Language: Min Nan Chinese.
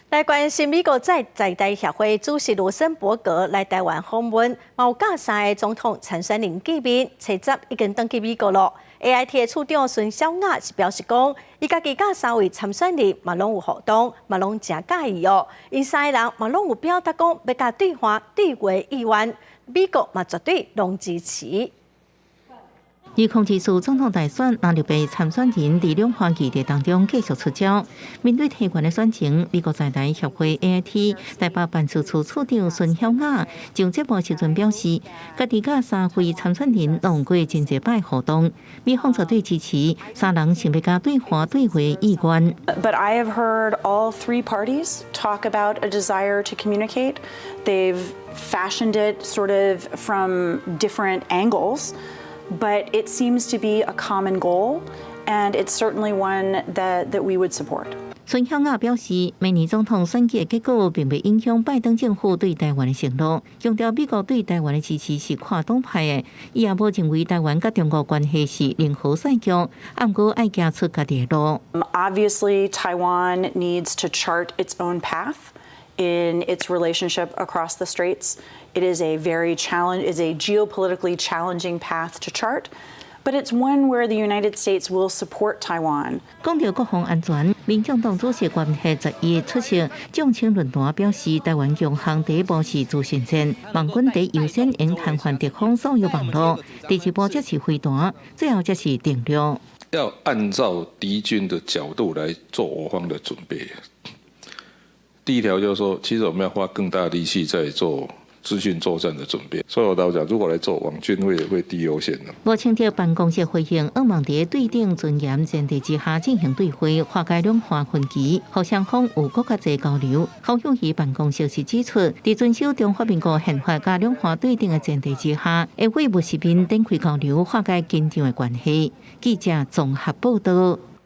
來關心美國在台協會主席羅森伯格來台灣訪問，嘛有佮三个總統參選人見面，初十已經轉去美國囉。AIT 的處長孫曉雅是表示講，伊家己佮三位參選人嘛攏有互動，嘛攏誠佮意哦。𪜶三个人嘛攏有表達講欲佮對岸對話意願，美國嘛絕對攏支持。2024總統大選，藍綠白參選人佇兩岸議題當中繼續出招。面對台灣的選情，美國在台協會 AIT 台北辦事處處長孫曉雅上節目時陣表示，家己佮三位參選人攏過真濟擺互動，美方絕對支持三人想欲佮對岸對話意願。 But I have heard all three parties talk about a desire to communicate. They've fashioned it sort of from different angles, but it seems to be a common goal, and it's certainly one that we would support. 孫曉雅表示，明年總統選舉的結果並袂影響拜登政府對台灣的承諾，強調美國對台灣的支持是跨黨派的。伊也無認為台灣佮中國關係是零和賽局，毋過愛行出家己的路。 Obviously, Taiwan needs to chart its own path in its relationship across the straits. It is a geopolitically challenging path to chart, but it's one where the United States will support Taiwan. 講到國防安全，民進黨主席郭台銘11出席眾卿論壇，表示台灣強項第一步是資訊戰，網軍第一優先應癱瘓敵方所有網路，第二步則是飛彈，最後則是定量。要按照敵軍的角度來做我方的準備。第一條就是說，其實我們要花更大力氣在做資訊作戰的準備。所以我頭講，如果來做網軍會第一優先的。賴清德辦公室回應，向望佇對等尊嚴前提之下進行對話，化解兩岸分歧，予雙方有閣較濟交流。侯友宜辦公室是指出，佇遵守中華民國憲法佮兩岸對等的前提之下，會務實面展開交流，化解緊張的關係。記者綜合報道。